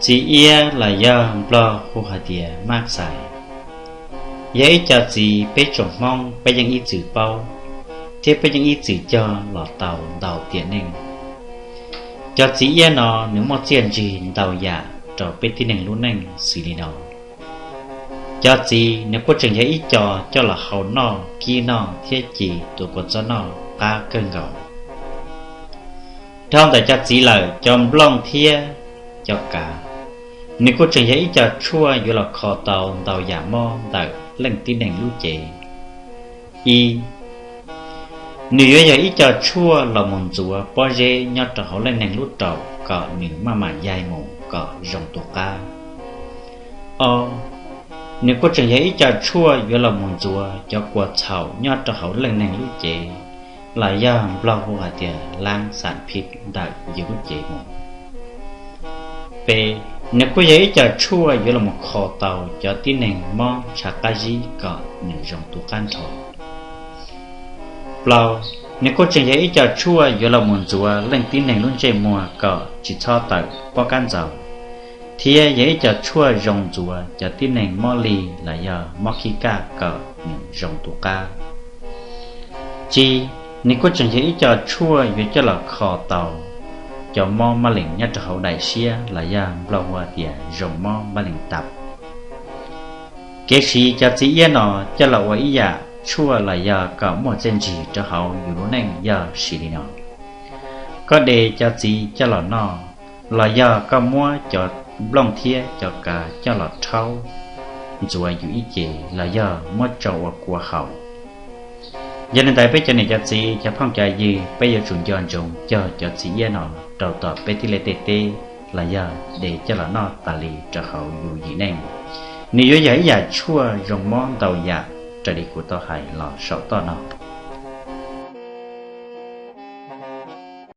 Txiv iab los yog Nplog hu hais tias mab xais, yog ib co txiv peb tsoom Hmoob peb yeej ib txwm paub thiab peb yeej ib txwm cog los tau ntau tiam neej. Cov txiv iab no nws muaj txiaj ntsig ntau yam rau peb tib neeg lub neej xws li no. Cov txiv nws kuj tseem yog ib co coj los hau noj kib noj thiab ci tus kua txob noj qab kawg nkaus. Dhau ntawm cov txiv lawm, cov nplooj thiab cov kav, nws kuj tseem yog ib co tshuaj yuav los kho tau ntau yam mob ntawm leej tib neeg lub cev. Ib, nws yuav yog ib co tshuaj los mus ntxuav pob zeb nyob rau hauv leej neeg lub raum kom nws maj mam yaig mus kom zoo tu qab. Ob, nws kuj tseem yog ib co tshuaj yuav los mus ntxuav cov kua txhaum nyob rau hauv leej neeg lub cev, los yog Nplog hu hais tias laab xam phiv ntawm yus lub cev mus. Peb, nws kuj yog ib co tshuaj yuav los mus kho tau cov tib neeg mob tshav qab zib kom nws zoo tu qab nrho. Plaub, nws kuj tseem yog ib co tshuaj yuav los mus ntxuav leej tib neeg lub ntsej muag kom tsis txhob tawm pob kab ntxaus, thiab yog ib co tshuaj zoo ntxuav cov tib neeg mob lig los yog mob khib kaj kom nws zoo tu qab. Tsib, nws kuj tseem yog ib co tshuaj yuav coj los kho tau cov mob mab lees nyob rau hauv daim siab los yog Nplog hu tias zoo mob mab lees tau. Kev siv cov txiv iab no coj los ua ib yam tshuaj los yog kom muaj txiaj ntsig rau hauv yus lub neej yog siv li no: koj de cov txiv coj los noj, los yog koj muab cov nplooj thiab cov kav coj los rhaub ntxuav yus ib ce, los yog muab tsau ua kua haus. Yog li ntawd peb cov niam cov txiv cov phooj cov ywg peb yuav tsum nco ntsoov cog cov txiv iab no rau tom peb tib lub tej teb los yog de coj los noj tas li rau hauv yus yim neej. Nws yuav yog ib yam tshuaj zoo mob ntau yam raws li kuv tau hais los saum toj no.